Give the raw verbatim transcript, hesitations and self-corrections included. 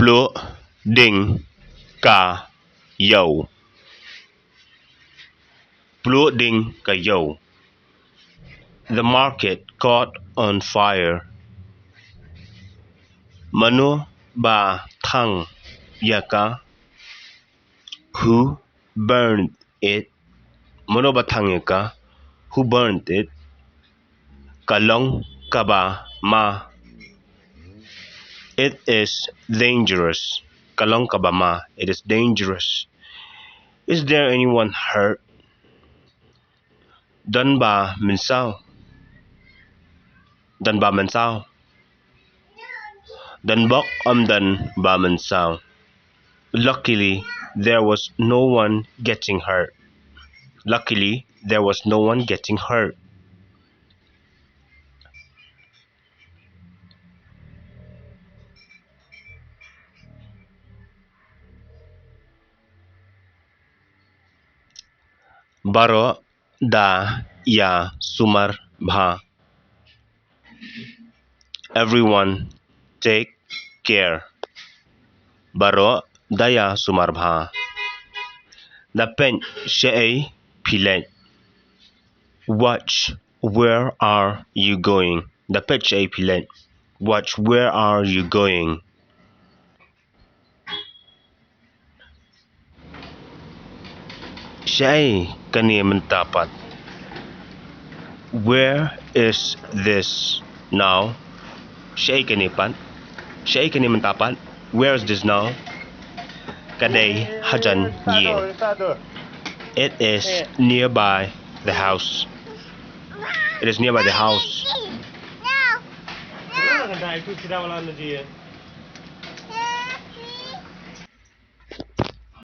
Pluh ding ka ïew. Pluh ding ka ïew. The market caught on fire. Mano ba thang ïa ka? Who burned it? Mano ba thang ïa ka? Who burned it? Ka long kaba ma. It is dangerous. Ka long kaba ma. It is dangerous. Is there anyone hurt? Don ba mynsaw? Don ba mynsaw? Don bok ym don ba mynsaw. Luckily, there was no one getting hurt. Luckily, there was no one getting hurt. Baroh da ïa sumar bha. Everyone take care. Baroh da ïa sumar bha. Da peit shaei phi leit. Watch, where are you going? Da peit shaei phi leit. Watch, where are you going? Shaei kane mynta pat? Where is this now? Shaei kane pat? Shaei kane mynta pat? Where is this now? Ka dei hajan ïing. It is nearby the house. It is nearby the house.